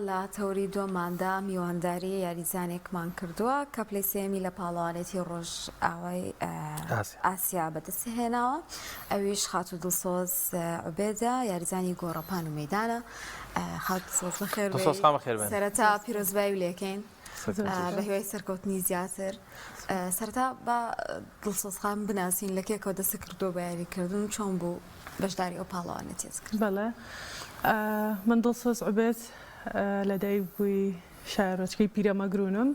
لە تەوری دووەماندا میوانداری یاریزانێکمان کردووە کە پلەی سێیەمی لە پاڵەوانێتی ڕۆژئاوای ئاسیا بەدەستهێناوە، ئەویش خاتوو دڵسۆز عوبێدە، یاریزانی گۆڕەپان و مەیدانە. خاتوو دڵسۆز بەخێر بێی. سەرەتا پیرۆزبایی لێکەین بە هیوای سەرکەوتنی زیاتر. سەرەتا با دڵسۆز خان بناسین لە کێکەوە دەست کردووە بە یاریکردن و چۆن بوو بەشداری ئەو پاڵەوانێتیەت کرد؟ بەڵێ من دڵسۆز عوبێد لەدایک بووی شارۆچکەی پیرەمەگرونم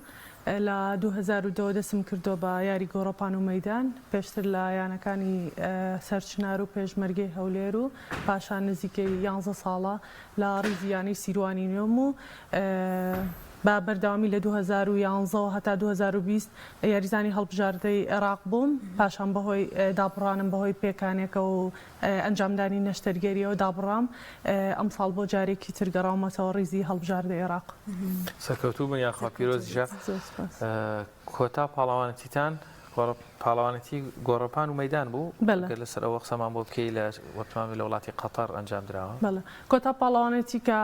لە 2010 دەستم کردووە بە یاری گۆڕەپان و مەیدان پێشتر لە یانەکانی سەرچنار و پێشمەرگەی هەولێر و پاشان نزیکەی یانزە ساڵە لە ڕیزی یانەی سیروانی نوێم و بە بەردەوامی لە 2011 ەوە هەتا 2020 یاریزانی هەڵبژاردەی عێراق بووم، پاشان بەهۆی دابڕانم بەهۆی پێکانێکەوە و ئەنجامدانی نەشتەرگەرییەوە دابڕام، ئەمساڵ بۆ جارێکی تر گەڕاومەتەوە ڕیزی هەڵبژاردەی عێراق. سەرکەوتوو بن یاخوا پیرۆزیشە. کۆتا پاڵەوانێتیتان پاڵەوانێتی گۆڕەپان و مەیدان بوو بەلێ. گەر لەسەر ئەوە قسەمان بۆ بکەی لە وەتمان لە وڵاتی قەتەر ئەنجام دراوە. بەڵێ کۆتا پاڵەوانێتی کە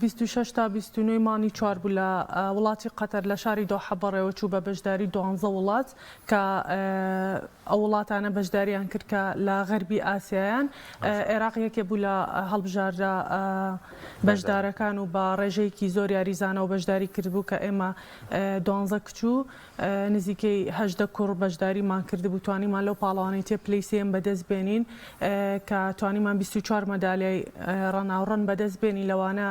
26 تا 29 مانگی چوار بوو لە وڵاتی قەتەر لە شاری دۆحە بەڕێوەچوو بە بەشداری دوانزە وڵات کە ئەو وڵاتانە بەشداریان کرد کە لە غەربی ئاسیایان عێراق یەکێ بوو لە هەڵبژاردە بەشدارەکان و بە ڕێژەیەکی زۆر یاریزانەوە بەشداری کردبوو کە ئێمە دوانزە کچ و نزیکەی 18 کوڕ بەشداریمان کردبوو، توانیمان لەو پاڵەوانێتیە پلەی سێیەم بەدەست بێنین کە توانیمان 24 مەدالیای ڕەناوڕەن بەدەست بێنین لەوانە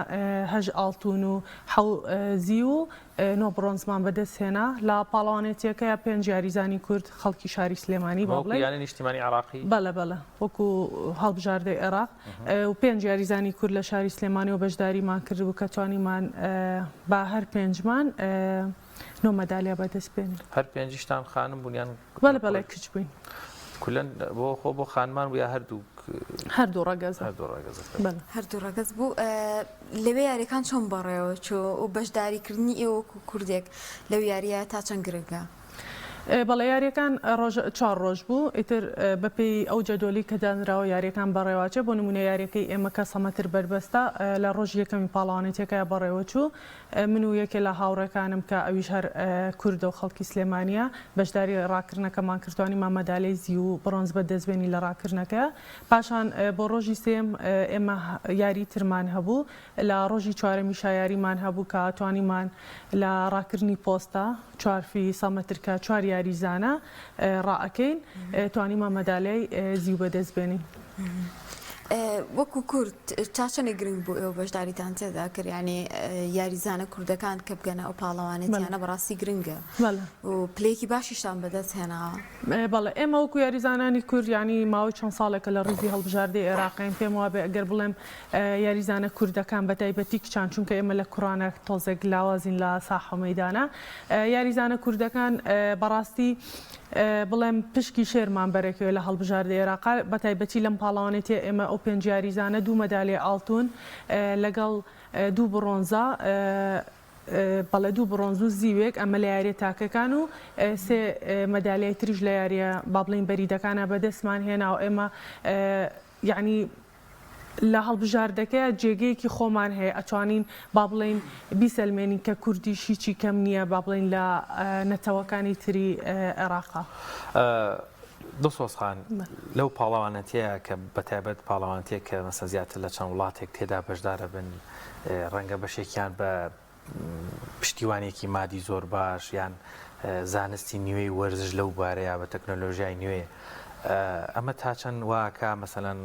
هەشت ئاڵتون و حەو زیو و نۆ بڕۆنزمان بەدەست هێنا. لە پاڵەوانێتیەکەیا پێنج یاریزانی کورد خەڵکی شاری سلێمانی با وەکو بڵێین. یانەی نیشتیمانی عێراقی؟ بەڵێ بەڵێ وەکو هەڵبژاردەی عێراق و پێنج یاریزانی کورد لە شاری سلێمانیەوە بەشداریمان کردبوو کە توانیمان بە هەر پێنجمان نۆ مەدالیا بەدەست بێنین. هەر پێنجیشتان خانم بوون یان بەڵێ بەڵێ کچ بووین. کولەن بۆ خۆ بۆ خانمان بوو یا هەردوو هەردوو ڕەگەزە. هەردوو ڕەگەزەکە. بەڵێ. هەردوو ڕەگەز بوو. لەوێ یاریەکان چۆن بەڕێوە چوو و بەشداریکردنی ئێوە وەکو کوردێک لەو یارییە تا چەند گرنگە؟ بەڵێ یاریەکان ڕۆژ چوار ڕۆژ بوو ئیتر بەپێی ئەو جەدۆلی کە دانراوە یاریەکان بەڕێواچێ بۆ نمونە یاریەکەی ئێمە کە سەمەتر بەربەستە لە ڕۆژی یەکەمی پاڵەوانێتیەکە بەڕێوەچوو من و یەکێ لە هاوڕێکانم کە ئەویش هەر کوردە و خەڵکی سلێمانیە بەشداری ڕاکردنەکەمان کرد توانیمان مەدالیای زیو و بڕۆنز بەدەست بێنین لە ڕاکردنەکە پاشان بۆ ڕۆژی سێیەم ئێمە یاری ترمان هەبوو لە ڕۆژی چوارەمیشا یاریمان هەبوو کە توانیمان لە ڕاکردنی پۆستە چوارفی سەمەتر کە چوار یاریزانە ڕائەکەین توانیمان مەدالیای زیو بەدەست بێنین. وەکو کورد تا چەندێک گرنگ بوو ئێوە بەشداریتان تێدا کرد یعنی یاریزانە کوردەکان کە بگەنە ئەو پاڵەوانێتیانە بەڕاستی گرنگە و پلەیەکی باشیشتان بەدەست هێناوە. بەڵێ ئێمە وەکو یاریزانانی کورد یعنی ماوەی چەند ساڵێکە لە ڕیزی هەڵبژاردەی عێراقین پێم وابێ ئەگەر بڵێم یاریزانە کوردەکان بە تایبەتی کچان چونکە ئێمە لە کوڕانە تۆزێک لاوازین لە ساحە و مەیدانە یاریزانە کوردەکان بەڕاستی بڵێم پشکی شێرمان بەرەکەوێ لە هەڵبژاردەی عێراقا بە تایبەتی لەم پاڵەوانێتیە ئێمە ئەو پێنج یاریزانە دوو مەدالیای ئاڵتون لەگەڵ دوو بڕۆنزا بەڵێ دوو بڕۆنز و زیوێک ئەمە لە یاریە تاکەکان و سێ مەدالیای تریش لە یاریە با بڵێین بەریدەکانە بەدەستمان هێنا و ئێمە یەعنی لە هەڵبژاردەکەیا جێگەیەکی خۆمان هەیە ئەتوانین با بڵێین بیسەلمێنین کە کوردیش هیچی کەم نییە با بڵێین لە نەتەوەکانی تری عێراقا. دڵسۆز خان لەو پاڵەوانەتیە کە بەتایبەت پاڵەوانەتیەک کە مەسەن زیاتر لە چەند وڵاتێک تێدا بەشدارە بن ڕەنگە بەشێکیان بە پشتیوانێکی مادی زۆر باش یان زانستی نوێی وەرزش لەو بارەیە بە تەکنۆلۆژیای نوێ ئەمە تا چەند واکە مەسەلەن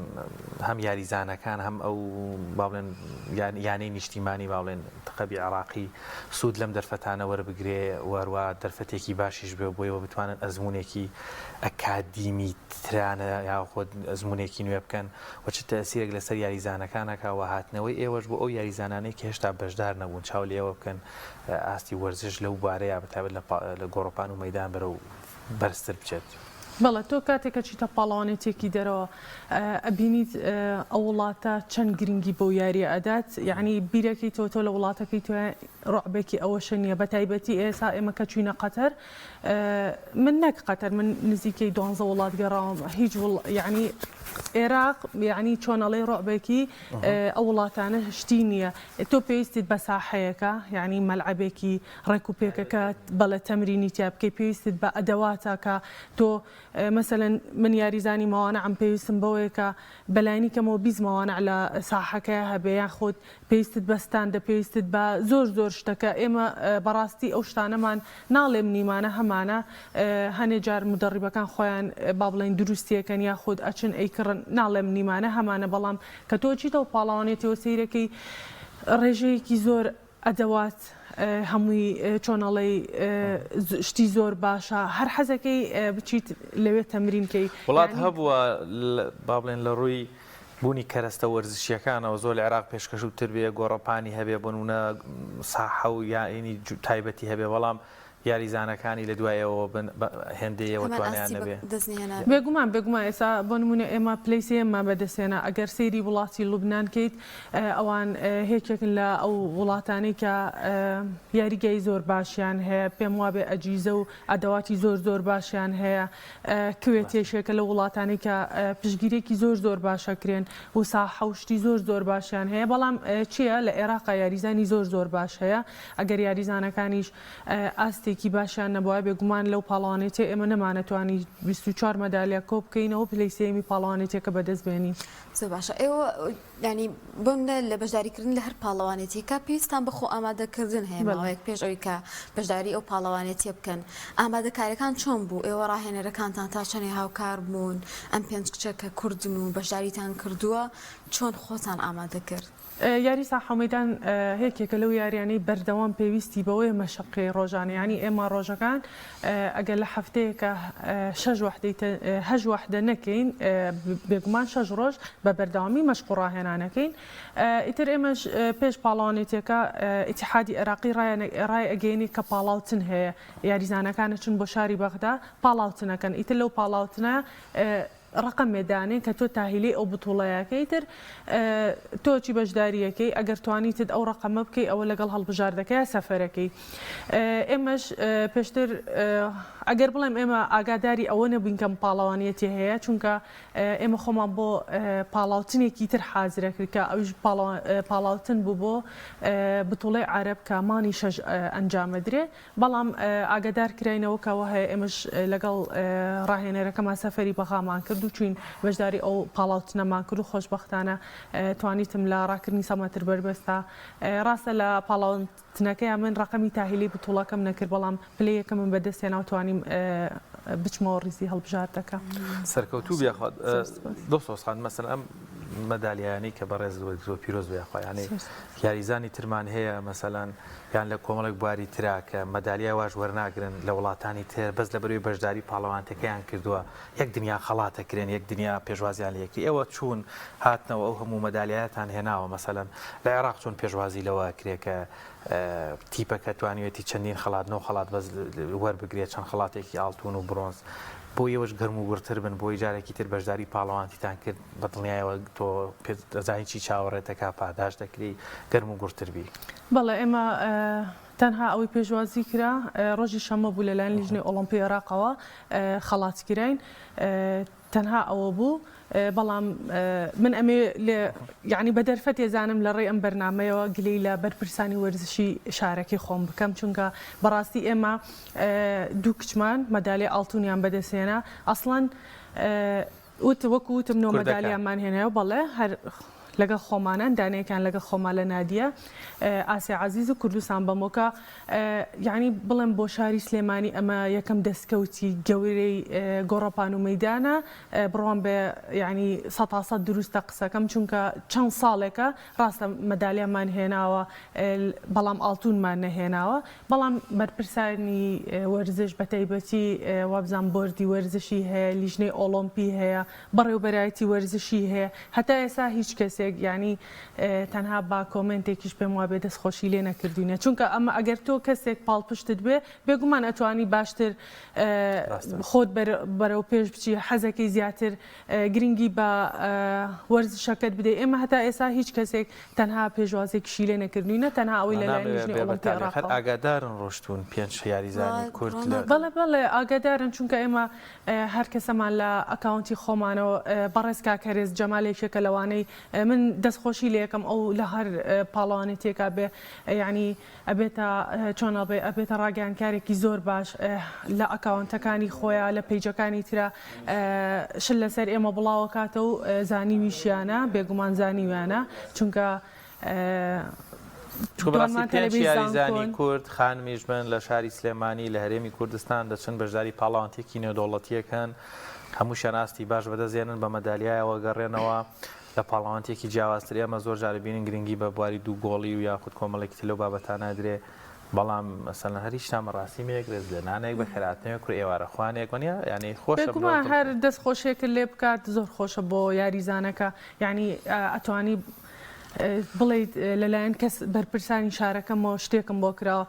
هەم یاریزانەکان هەم ئەو با بڵێن یانەی نیشتیمانی با بڵێن تقەبی عێراقی سوود لەم دەرفەتانە وەربگرێ و هەروە دەرفەتێکی باشیش بێ بۆیەوە بتوانن ئەزمونێکی ئەکادیمی ترانە یاخود ئەزمونێکی نوێ بکەن و چ تەئسیرێک لەسەر یاریزانەکان ئەکا و هاتنەوەی ئێوەش بۆ ئەو یاریزانانەی کە هێشتا بەشدار نەبوون چاو لە ئێوە بکەن ئاستی وەرزش لەو بوارەیا بەتایبەت لە گۆڕەپان و مەیدان بەرەو بەرزتر بچێت. بەڵێ تۆ کاتێک ئەچیتە پاڵەوانێتیەکی دەرەوە ئەبینیت ئەو وڵاتە چەند گرنگی بەو یاریە ئەدات یعنی بیرەکەیتەوە تۆ لە وڵاتەکەی تۆ ڕعبێکی ئەوەشە نییە بە تایبەتی ئێسا ئێمە کە چوینە قەتەر من نەک قەتەر من نزیکەی دوانزە وڵات گەڕاوم هیچ وڵ یعنی. ئێراق یعنی چۆن ئەڵێی ڕۆعبێکی ئەو وڵاتانە شتی نییە تۆ پێویستیت بە ساحەیەکە یعنی مەلعەبێکی ڕێک و پێکە کە بەڵێ تەمرینی تیا بکەی پێویستت بە ئەدەواتە کە تۆ مەسەلەن من یاریزانی مەوانعم پێویستم بەوەیە کە بەلایەنی کەمەوە 20 مەوانع لە ساحەکەیا هەبێ یاخود پێویستت بە ستاندە پێویستت بە زۆر زۆر شتە کە ئێمە بەڕاستی ئەو شتانەمان ناڵێم نیمانە هەمانە هەنێ جار مودەڕیبەکان خۆیان با بڵێین دروستیەکەن یاخود ئەچن ئەیکڕن ناڵێم نیمانە هەمانە بەڵام کە تۆ ئەچیتەوە پاڵەوانێتیەوە سەیرەکەی ڕێژەیەکی زۆر ئەدەوات هەمووی چۆن ئەڵێی شتی زۆر باشە هەر حەزەکەی بچیت لەوێ تەمرین کەی وڵات هەبووە با بڵێن لە ڕووی بوونی کەرەستە وەرزشییەکانەوە زۆر لە عێراق پێشکەشووتر بێ، گۆڕەپانی هەبێ، بۆ نموونە ساحە و یاینی تایبەتی هەبێ، بەڵام یاریزانەکانی لە دوای ئێوەوە بن هێندەی ئێوە هەمان توانایان ئاستی نەبێ. بەدەست نەهێنابێ. بێگومان بێگومان ئێستا بۆ نموونە ئێمە پلەی سێیەممان بەدەست هێنا ئەگەر سەیری وڵاتی لوبنان کەیت ئەوان یەکێکن لە ئەو وڵاتانەی کە یاریگای زۆر باشیان هەیە پێم وابێ ئەجیزە و ئەدەواتی زۆر زۆر باشیان هەیە کوێت یەکێکە لەو وڵاتانەی کە پشتگیریەکی زۆر زۆر باش ئەکرێن و ساحە و شتی زۆر زۆر باشیان هەیە بەڵام چییە لە عێراقا یاریزانی زۆر زۆر باش هەیە ئەگەر یاریزانەکانیش ئاستێکی باشیان نەبوایە بێگومان لەو پاڵەوانێتیە ئێمە نەمانەتوانی 24 مەدالیا کۆ بکەینەوە پلەی سێیەمی پاڵەوانێتیەکە بەدەست بێنین. زۆر باشە ئێوە یانی بۆ نمونە لە بەشداریکردن لە هەر پاڵەوانێتیەکە پێویستان بە خۆ ئامادەکردن هەیە ماوەیەک پێش ئەوی کە بەشداری ئەو پاڵەوانێتیە بکەن ئامادەکاریەکان چۆن بوو ئێوە ڕاهێنەرەکانتان تا چەنێ هاوکار بوون ئەم پێنج کچە کە کوردن و بەشداریتان کردووە چۆن خۆتان ئامادە کرد؟ یاری ساحە و مەیدان یەکێکە لەو یاریانەی بەردەوام پێویستی بەوەیە مەشقی ڕۆژانە یانی ئێمە ڕۆژەکان ئەگەر لە هەفتەیەکە شەش وەحدەی هەشت وەحدە نەکەین بێگومان شەش ڕۆژ بە بەردەوامی مەشق و ڕاهێنانەکەین ئیتر ئێمەش پێش پاڵەوانێتیەکە ئیتیحادی عێراقی ڕای ئەگەیەنێ کە پاڵاوتن هەیە یاریزانەکان ئەچن بۆ شاری بەغدا پاڵاوتنەکەن ئیتر لەو پاڵاوتنە ڕەقەمێ دانێ کە تۆ تاهیلەی ئەو بتوڵەیە کەی تر تۆ چی بەشداریەکەی ئەگەر توانیتت ئەو ڕەقەمە بکەی ئەوە لەگەڵ هەڵبژاردەکەیا سەفەرەکەی ئێمەش پێشتر ئەگەر بڵێم ئێمە ئاگاداری ئەوە نەبووین کەم پاڵەوانیەتی هەیە چونکە ئێمە خۆمان بۆ پاڵاوتنێکی تر حازرە کرد کە ئەویش پاڵاوتن بوو بۆ بتوڵەی عەرەب کە مانی شەش ئەنجامەدرێ بەڵام ئاگادار کراینەوە کە وەهایە ئێمەش لەگەڵ ڕاهێنەرەکەمان سەفەری بەغامان کرد و چوین بەشداری ئەو پاڵاوتنەمان کرد و خۆشبەختانە توانیتم لە ڕاکردنی سە مەتر بەربەستا ڕاستە لە پاڵاوتنەکەیا من ڕەقەمی تاهیلی بتوڵەکەم نەکرد بەڵام پلەی یەکەمم بەدەست هێنا و توانیم بچمەوە ڕیزی هەڵبژاردەکە. سەرکەوتوو بی یاخوا دڵسۆز خان مەسەلەن ئەم مەدالیایانەی کە بەڕێزت وەرگرتووە پیرۆز بێ یاخوا یانی یاریزانی ترمان هەیە مەسەلەن یان لە کۆمەڵێک بواری ترا کە مەدالیای واش وەرناگرن لە وڵاتانی تر بەس لەبەرئەوەی بەشداری پاڵەوانتەکەیان کردووە یەک دنیا خەڵات ئەکرێن یەک دنیا پێشوازیان لێ ئەکرێ ئێوە چوون هاتنەوە ئەو هەموو مەدالیایەتان هێناوە مەسەلەن لە عێراق چۆن پێشوازی لەوە ئەکرێ کە تیپەکە توانیوێتی چەندین خەڵات نۆ خەڵات بەس وەربگرێت چەند خەڵاتێکی ئاڵتون و برۆنز بۆ ئێوەش گەرم و گوڕتر بن بۆی جارێکی تر بەشداری پاڵەوانتیتان کرد بە دڵنیایەوە تۆ پێت دەزانی چی چاوەڕێت دەکا پاداشت دەکرێی گەرم و گوڕتر بی. بەڵێ ئێمە تەنها ئەوەی پێشوازی کرا ڕۆژی شەممە بوو لەلایەن لیژنەی ئۆڵۆمپی عێراقەوە خەڵات کراین تەنها ئەوە بوو بەڵام من ئەمێ لێ یعنی بە دەرفەتێ زانم لە ڕێی ئەم بەرنامەیەوە گلەی لە بەرپرسانی وەرزشی شارەکەی خۆم بکەم چونکە بەڕاستی ئێمە دوو کچمان مەدالیای ئاڵتونیان بەدەستهێنا ئەسڵەن وت وەکو وتم نۆ مەدالیامان هێنایەوە بەڵێ هەر لەگەڵ خۆمانان دانەیەکان لەگەڵ خۆمان لە نادیە ئاسیا عەزیز و کوردستان بەمۆکە یعنی بڵێم بۆ شاری سلێمانی ئەمە یەکەم دەستکەوتی گەورەی گۆڕەپان و مەدانە بڕوام بێ یعنی سەتاسەد دروستە قسەکەم چونکە چەند ساڵێکە ڕاستە مەدالیامان هێناوە بەڵام ئاڵتونمان نەهێناوە بەڵام بەرپرسانی وەرزش بەتایبەتی وابزانم بۆردی وەرزشی هەیە، لیژنەی ئۆڵۆمپی هەیە، بەڕێوبەرایەتی وەرزشی هەیە، هەتا ئێستا هیچ کەسێک. کەسێک یانی تەنها با کۆمێنتێکیش پێم وابێ دەست خۆشی لێ نەکردوینە چونکە ئەمە ئەگەر تۆ کەسێک پاڵپشتت بێ بێگومان ئەتوانی باشتر خۆت بەرەو پێش بچی حەزەکەی زیاتر گرنگی بە وەرزشەکەت بدەی ئێمە هەتا ئێستا هیچ کەسێک تەنها پێشوازێکیشی لێ نەکردوینە تەنها ئەوەی لەلایەن لیژنەی ئۆڵۆمپی عێراقەوە. ئاگادارن ڕۆشتوون پێنج یاریزانی کورد لە. بەڵێ بەڵێ ئاگادارن چونکە ئێمە هەر کەسەمان لە ئەکاونتی خۆمانەوە بەڕێز کاک هەرێز جەمال یەکێکە لەوانەی من دەستخۆشی لێ ئەکەم ئەو لە هەر پاڵەوانێتیەکا بێ یانی ئەبێتە چۆن ئەڵێ ئەبێتە ڕاگەیاندکارێکی زۆر باش لە ئەکاونتەکانی خۆیان لە پەیجەکانی ترا شت لەسەر ئێمە بڵاوەکاتە و زانیویشیانە بێگومان زانیویانە چونکە یاریزانی کورد خانمیش بن لە شاری سلێمانی لە هەرێمی کوردستان دەچن بەشداری پاڵاوانتێکی نێودەوڵەتیەکەن هەمووشیان ئاستی باش بەدەستێنن بە مەدالیایەوە گەڕێنەوە لە پاڵەوانتێکی جیاوازتر ئێمە زۆر جار بینین گرنگی بە بواری دوو گۆڵی و یاخود کۆمەڵێکی تر لەو بابەتانە درێ بەڵام مەسەلەن هەر هیچتان بە ڕاستی مەیەک ڕێزلێنانێک بەخێرهاتنەوەیەک کورە ئێوارە خوانێک وەنیە یانی خۆشە مرۆڤ بێگومان هەر دەست خۆشیەکت لێ بکات زۆر خۆشە بۆ یاریزانەکە یانی ئەتوانی بڵێیت لەلایەن کەس بەرپرسانی شارەکەمەوە شتێکم بۆ کراوە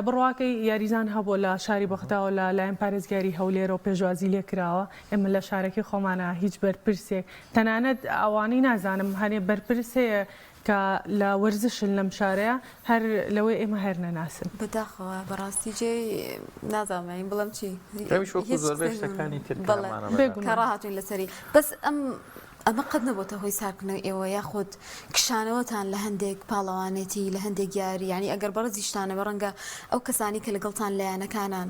بڕواکەی یاریزان هەبووە لە شاری بەغداوە لە لایەن پارێزگاری هەولێرەوە پێشوازی لێ کراوە ئێمە لە شارەکەی خۆمانە هیچ بەرپرسێک تەنانەت ئەوانەی نازانم هەنێ بەرپرس هەیە کە لە وەرزشن لەم شارەیە هەر لەوەی ئێمە هەر نەناسن. بەداخەوە بەڕاستی جێی نازانم یانی بڵێم چی ئەویش وەکو هیچ زۆربەی قسەی شتەکانی تر کە بەڵێ هەمانە بەداخەوە. بێگومان. کە ڕاهاتوین لەسەری بەس ئەم ئەمە قەت نەبۆتە هۆی سارکردنەوەی ئێوە یاخود کشانەوەتان لە هەندێک پاڵەوانێتی لە هەندێک یاری یانی ئەگەر بەڕێزیشتانەوێ ڕەنگە ئەو کەسانی کە لەگەڵتان لە یانەکانان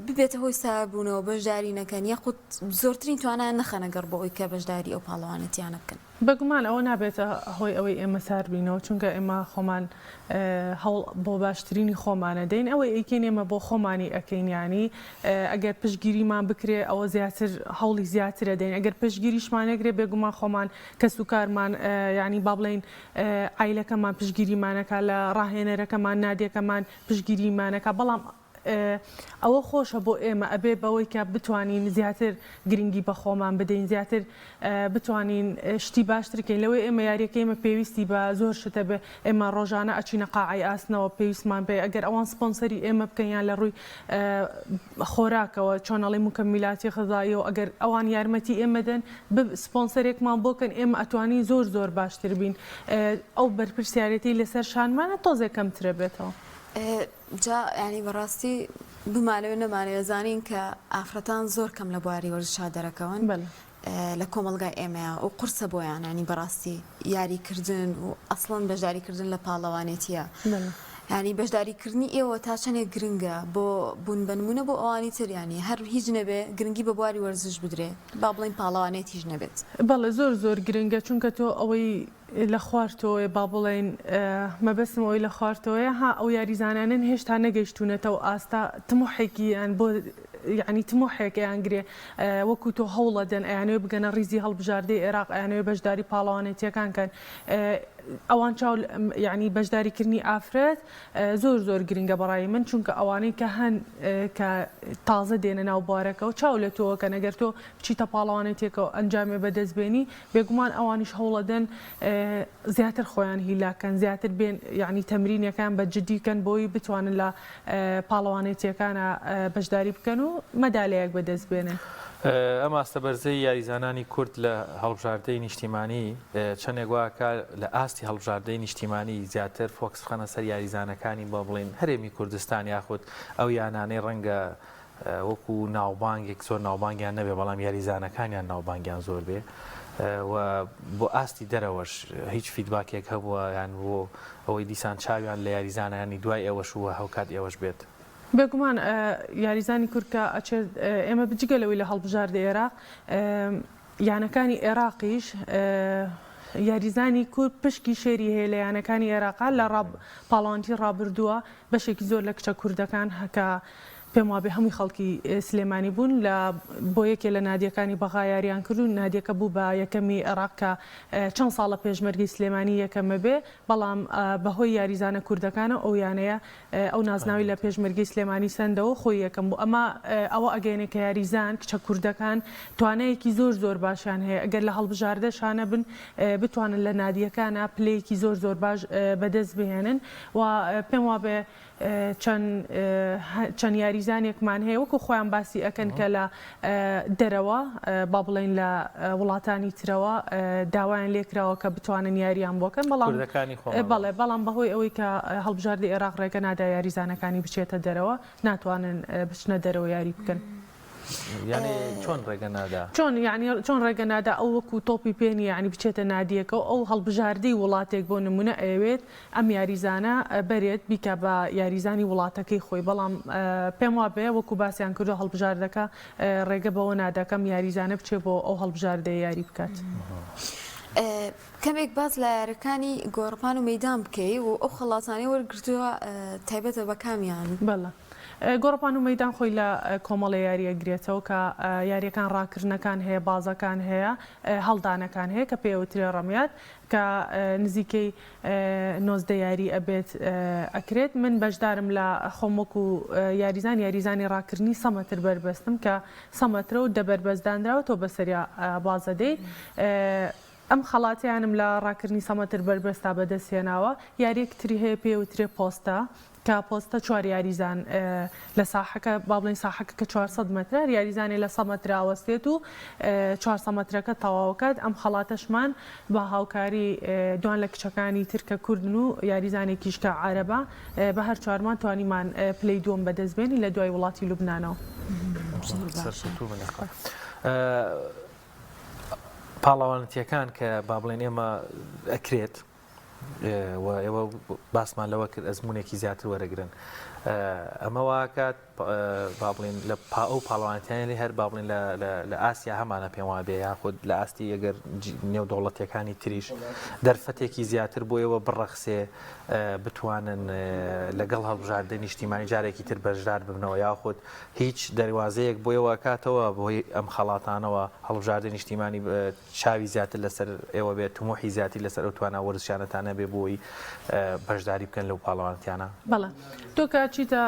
ببێتە هۆی ساربوونەوە بەشداری نەکەن یاخود زۆرترین توانایان نەخەنە گەڕ بۆ ئەوی کە بەشداری ئەو پاڵەوانێتیانە بکەن. بێگومان ئەوە نابێتە هۆی ئەوەی ئێمە سارد بینەوە، چونکە ئێمە خۆمان هەوڵ بۆ باشترینی خۆمان ئەدەین، ئەوەی ئەیکەین ئێمە بۆ خۆمانی ئەکەین، یانی ئەگەر پشتگیریمان بکرێ ئەوە زیاتر هەوڵی زیاتر ئەدەین، ئەگەر پشتگیریشمان نەکرێ بێگومان خۆمان کەسوکارمان یانی با بڵێین عایلەکەمان پشتگیریمان ئەکا، لە ڕاهێنەرەکەمان نادیەکەمان پشتگیریمان ئەکا، بەڵام ئەوە خۆشە بۆ ئێمە ئەبێ بەوەی کە بتوانین زیاتر گرنگی بە خۆمان بدەین زیاتر بتوانین شتی باشتر کەین لەوەی ئێمە یاریەکە ئێمە پێویستی بە زۆر شتە بێ ئێمە ڕۆژانە ئەچینە قاعەی ئاسنەوە پێویستمان پێ ئەگەر ئەوان سپۆنسەری ئێمە بکەن یان لە ڕووی خۆراکەوە چۆن ئەڵێ مکملاتی غذاییەوە ئەگەر ئەوان یارمەتی ئێمە دەن سپۆنسەرێکمان بۆ کەن ئێمە ئەتوانین زۆر زۆر باشتر بین ئەو بەرپرسیارێتی لەسەر شانمانە تۆزێک کەمترە بێتەوە. جا یانی بەڕاستی بمانەوێ نەمانەوێ زانین کە ئافرەتان زۆر کەم لە بواری وەرزشا دەرەکەون لە کۆمەڵگای ئێمەیە و قورسە بۆیان ینی بەڕاستی یاریکردن و ئەسڵەن بەشداریکردن لە پاڵەوانێتیە ینی بەشداریکردنی ئێوە تا چەندێک گرنگە بۆ بوون بە نمونە بۆ ئەوانی تر ینی هەر هیچ نەبێ گرنگی بە بواری وەرزش بدرێ با بڵین پاڵەوانێتیش نەبێت. بەڵێ زۆر زۆر گرنگە چونکە تۆ ئەوەی لە خوارتەوەیە با بڵێین مەبەستم ئەوەی لە خوارتەوەیە ها ئەو یاریزانانەن هێشتا نەگەیشتوونەتە ئەو ئاستە تموحێکیان بۆ یعنی تموحێک ئەیانگرێ وەکو تۆ هەوڵەدەن ئەیانەوێ بگەنە ڕیزی هەڵبژاردەی عێراق ئەیانەوێ بەشداری پاڵەوانێتیەکان کەن ئەوان چاو یعنی بەشداریکردنی ئافرەت زۆر زۆر گرنگە بەڕای من چونکە ئەوانەی کە هەن کە تازە دێنە ناو بوارەکەەوە چاو لە تۆوەکەن ئەگەر تۆ بچیتە پاڵەوانێتیەکەوە ئەنجامێ بەدەست بێنی بێگومان ئەوانیش هەوڵەدەن زیاتر خۆیان هیلاک کەن زیاتر بێن یعنی تەمرینەکان بە جدی کەن بۆی بتوانن لە پاڵەوانێتیەکانە بەشداری بکەن و مەدالیایەک بەدەست بێنن. ئەم ئاستە بەرزەی یاریزانانی کورد لە هەڵبژاردەی نیشتیمانی چەندێک واکا لە ئاستی هەڵبژاردەی نیشتیمانی زیاتر فۆکس بخەنە سەر یاریزانەکانی با بڵێین هەرێمی کوردستان یاخود ئەو یانانەی ڕەنگە وەکو ناوبانگێک زۆر ناوبانگیان نەبێ بەڵام یاریزانەکانیان ناوبانگیان زۆر بێ و بۆ ئاستی دەرەوەش هیچ feedback ێک هەبووە یان بۆ ئەوەی دیسان چاویان لە یاریزانانی دوای ئێوەش و هاوکات ئێوەش بێت؟ بێگومان یاریزانی کورد کە ئەچێت ئێمە بجگە لەوەی لە هەڵبژاردەی ئێراق یانەکانی ئێراقیش یاریزانی کورد پشکی شێری هەیە لە یانەکانی ئێراقا لە پاڵەوانتی ڕابردووە بەشێکی زۆر لە کچە کوردەکان کە. پێم وابێ هەمووی خەڵکی سلێمانی بوون لە بۆ یەکێ لە نادیەکانی بەغا یاریان کرد و نادیەکە بوو بە یەکەمی عێراق کە چەند ساڵە پێشمەرگەی سلێمانی یەکەمە بێ بەڵام بەهۆی یاریزانە کوردەکانەوە ئەو یانەیە ئەو نازناوی لە پێشمەرگەی سلێمانی سەندەوە خۆی یەکەم بوو ئەمە ئەوە ئەگەیەنێ کە یاریزان کچە کوردەکان توانایەکی زۆر زۆر باشیان هەیە ئەگەر لە هەڵبژاردەشا نەبن بتوانن لە نادیەکانا پلەیەکی زۆر زۆر باش بەدەست بهێنن و پێم وابێ چەند چەند یاریزانێکمان هەیە وەکو خۆیان باسی ئەکەن کە لە دەرەوە با بڵێین لە وڵاتانی ترەوە داوایان لێکراوە کە بتوانن یاریان بۆ کەن بەڵام کوردەکانی خۆمان بەڵێ بەڵام بەهۆی ئەوەی کە هەڵبژاردەی ئێراق ڕێگە نادا یاریزانەکانی بچێتە دەرەوە ناتوانن بچنە دەرەوە یاری بکەن. یانی چۆن ڕێگە نادا؟ چۆن یانی چۆن ڕێگە نادا ئەو وەکو تۆپی پێ نییە یانی بچێتە نادیەکە و ئەو هەڵبژاردەی وڵاتێک بۆ نمونە ئەیەوێت ئەم یاریزانە بەرێت بیکا بە یاریزانی وڵاتەکەی خۆی بەڵام پێم وابێ وەکو باسیان کردوە هەڵبژاردەکە ڕێگە بەوە نادا کەم یاریزانە بچێ بۆ ئەو هەڵبژاردەیە یاری بکات. کەمێک باس لە یاریەکانی گۆڕەپان و مەیدان بکەی و ئەو خەڵاتانەی وەرگرتووە تایبەتە بە کامیان؟ بەڵێ گۆڕەپان و مەیدان خۆی لە کۆمەڵێ یاری ئەگرێتەوە کە یاریەکان ڕاکردنەکان هەیە بازەکان هەیە هەڵدانەکان هەیە کە پێوترێ ڕەمیات کە نزیکەی 19 یاری ئەبێت ئەکرێت من بەشدارم لە خۆم وەکو یاریزان یاریزانی ڕاکردنی سەمەتر بەربەستم کە سەمەترە و دە بەربەست دانراوە تۆ بەسەریا بازەدەی ئەم خەڵاتەیانم لە ڕاکردنی سەمەتر بەربەستا بەدەست هێناوە یاریەک تری هەیە پێوترێ پۆستە کە پۆستە چوار یاریزان لە ساحەکە با بڵێین ساحەکە کە 400 مەترە هەر یاریزانێ لە 100 مەتر ئەوەستێت و 400 مەترەکە تەواوکات ئەم خەڵاتەشمان بە هاوکاری دوان لە کچەکانی تر کە کوردن و یاریزانێکیش کە عەرەبە بە هەر چوارمان توانیمان پلەی دووەم بەدەست بێنین لە دوای وڵاتی لوبنانەوە. زۆر باشە. سەرکەوتوو بن یاخوا. پاڵەوانەتیەکان کە با بڵێن ئێمە ئەکرێت و ئێوە باسمان لەوە کرد ئەزمونێکی زیاتر وەرەگرن ئەمە واکات با بڵین لە پا ئەو پاڵەوانەتیانی هەر با بڵین لە ئاسیا هەمانە پێم وابێ یاخود لە ئاستی ئەگەر نێو دەوڵەتەکانی تریش دەرفەتێکی زیاتر بۆ ئێوە بڕەخسێ بتوانن لەگەڵ هەڵبژاردە نیشتیمانی جارێکی تر بەشدار ببنەوە یاخود هیچ دەروازەیەک بۆ ئێوە کاتەوە بۆی ئەم خەڵاتانەوە هەڵبژاردە نیشتیمانی چاوی زیاتر لەسەر ئێوە بێت، تموحی زیاتری لەسەر ئەو توانا وەرزشیانەتان هەبێ بۆ ئەوەی بەشداری بکەن لەو پاڵەوانێتیانە؟ بەڵێ تۆ کە ئەچیتە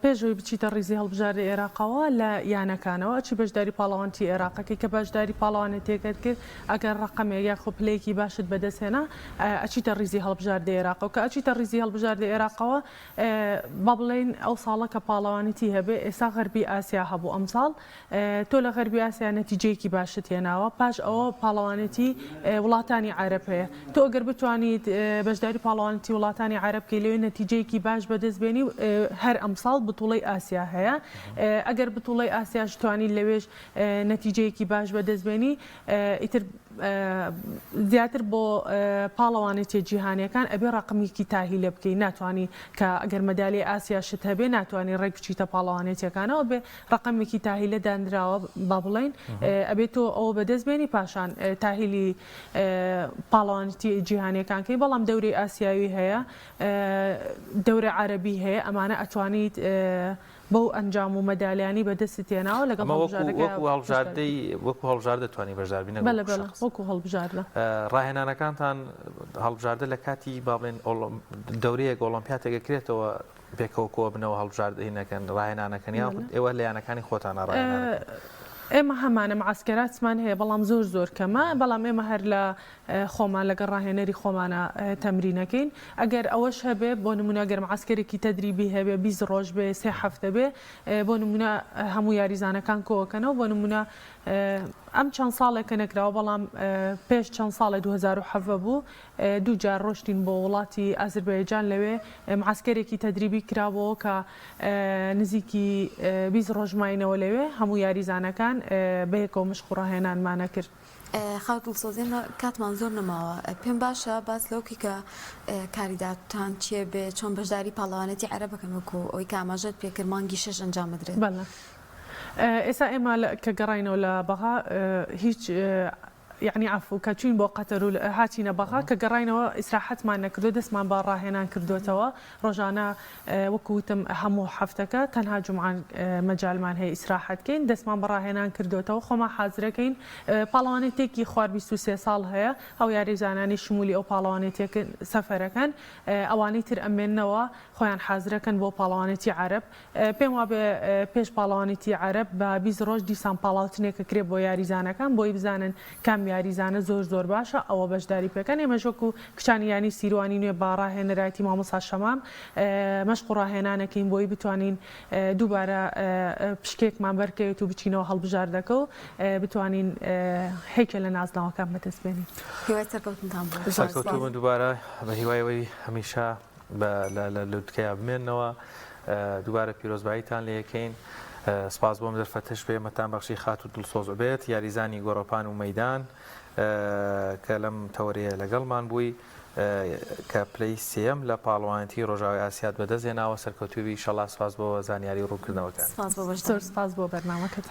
پێش ئەوەی بچیتە ڕیزی هەڵبژاردەی ئێراقەوە لە یانەکانەوە ئەچی بەشداری پاڵەوانتی ئێراقەکەی کە بەشداری پاڵەوانێتیەکەت کرد ئەگەر ڕەقەمێک یاخۆ پلەیەکی باشت بەدەست هێنا ئەچیتە ڕیزی هەڵبژاردەی ئێراقەوە کە ئەچیتە ڕیزی هەڵبژاردەی ئێراقەوە با بڵێین ئەو ساڵە کە پاڵەوانێتی هەبێ ئێستا غەربی ئاسیا هەبوو ئەمساڵ تۆ لە غەربی ئاسیا نەتیجەیەکی باشت هێناوە، پاش ئەوە پاڵەوانێتی وڵاتانی عەرەب هەیە، تۆ ئەگەر بتوانیت بەشداری پاڵەوانێتی وڵاتانی عەرەب بکەی لەوێ نەتیجەیەکی باش بەدەست بێنی و هەر ئەمساڵ بتوڵەی ئاسیا هەیە، ئەگەر بتوڵەی ئاسیاش توانی لەوێش نەتیجەیەکی باش بەدەست بێنی ئیتر زیاتر بۆ پاڵەوانێتیە جیهانیەکان ئەبێ ڕەقمیکی تاهیلە بکەی ناتوانی کە ئەگەر مەدالیای ئاسیاشت هەبێ ناتوانی ڕێک بچیتە پاڵەوانێتیەکانەوە ئەبێ ڕەقەمێکی تاهیلە دانراوە با بڵێین ئەبێ تۆ ئەوە بەدەست بێنی پاشان تاهیلی پاڵەوانێتی جیهانیەکان کەی بەڵام دەورەی ئاسیاوی هەیە دەورە عەرەبی هەیە ئەمانە ئەتوانیت بەو ئەنجام و مەدالیانی بەدەستت هێناوە لەگەڵ ئەمە وەکو هەڵبژاردەکە وەکو هەڵبژاردەی وەکو هەڵبژاردە توانی بەشدار بی نەک بەلە وەکو بەلە شەخس وەکو هەڵبژاردە. ڕاهێنانەکانتان هەڵبژاردە لە کاتی با بڵێن دەورەیەک ئۆڵۆمپیاتێک ئەکرێتەوە پێکەوە کۆبنەوە هەڵبژاردە هینەکەن ڕاهێنانەکەن یاخود ئێوە لە یانەکانی خۆتانە ڕاهێنانەکەن؟ ئێمە هەمانە معسکەراتمان هەیە بەڵام زۆر زۆر کەمە بەڵام ئێمە هەر لە خۆمان لەگەڵ ڕاهێنەری خۆمانە تەمرینەکەین ئەگەر ئەوەش هەبێ بۆ نمونە گەر معسکەرێکی تەدریبی هەبێ 20 ڕۆژ بێ سێ هەفتە بێ بۆ نمونە هەموو یاریزانەکان کۆکەنەوە بۆ نمونە ئەم چەند ساڵێکە نەکراوە بەڵام پێش چەند ساڵێ 2017 بوو دوو جار ڕۆشتین بۆ وڵاتی ئازربایجان لەوێ معەسکەرێکی تەدریبی کرابۆوە کە نزیکی 20 ڕۆژ ماینەوە لەوێ هەموو یاریزانەکان بەیەکەوە مشق و ڕاهێنانمان ئەکرد. خاو دڵسۆز ئێمە کاتمان زۆر نەماوە پێم باشە باس لەوە بکەی کە کاری داهاتووتان چیە بێ چۆن بەشداری پاڵەوانێتی عەرەب بکەن وەکو ئەوەی کە ئاماژەت پێکرد مانگی شەش ئەنجام بدرێت. بەڵێ ئێستا ئێمە کە گەڕاینەوە لە بەغا هیچ. یەعنی عەفو کە چوین بۆ قەتەر و هاتینە بەغا کە گەڕاینەوە ئیسراحەتمان نەکردو دەستمان بە ڕاهێنان کردۆتەوە ڕۆژانە وەکو وتم هەموو هەفتەکە تەنها جومعان مەجالمان هەیە ئیسراحەت کەین دەستمان بە ڕاهێنان کردۆتەوە خۆمان حازرەکەین پاڵەوانێتێکی خوار 23 ساڵ هەیە ئەو یاریزانانەی شمولی ئەو پاڵەوانێتیەکن سەفەرەکەن ئەوانەی تر ئەمێننەوە خۆیان حازرەکەن بۆ پاڵەوانێتی عەرەب پێم وابێ پێش پاڵەوانێتی عەرەب بە 20 ڕۆژ دیسان پاڵاوتنێک ئەکرێ بۆ یاریزانەکان بۆی بزانن کام یاریزانە زۆر زۆر باشە ئەوە بەشداری پێکەن ئێمەش وەکو کچانی یانەی سیروانی نوێ بە ڕاهێنەرایەتی مامۆستا شەمام مەشق و ڕاهێنانەکەین بۆی بتوانین دووبارە پشکێکمان بەرکەوێت و بچینەوە هەڵبژاردەکە و بتوانین هێکێ لە نازناوەکان بەدەست بێنین. هیوای سەرکەوتنتان بۆ. سەرکەوتوو بن دووبارە بە هیوای ئەوەی هەمیشە بە لە لوتکەیا بمێنەوە دووبارە پیرۆزباییتان لێ یەکەین سپاس بۆم دەرفەتەش بێ مەتان بەخشی خاتوو دڵسۆز عوبێد یاریزانی گۆڕەپان و مەیدان کە لەم تەوەرەیە لەگەڵمان بووی کە پلەی سێیەم لە پاڵەوانێتی ڕۆژاوای ئاسیات بەدەست هێناوە سەرکەوتووبی ئیشەڵا سپاس بۆ زانیاری و ڕوونکردنەوەکانت. سپاس بۆ بەشداری. زۆر سپاس بۆ بەرنامەکەتان.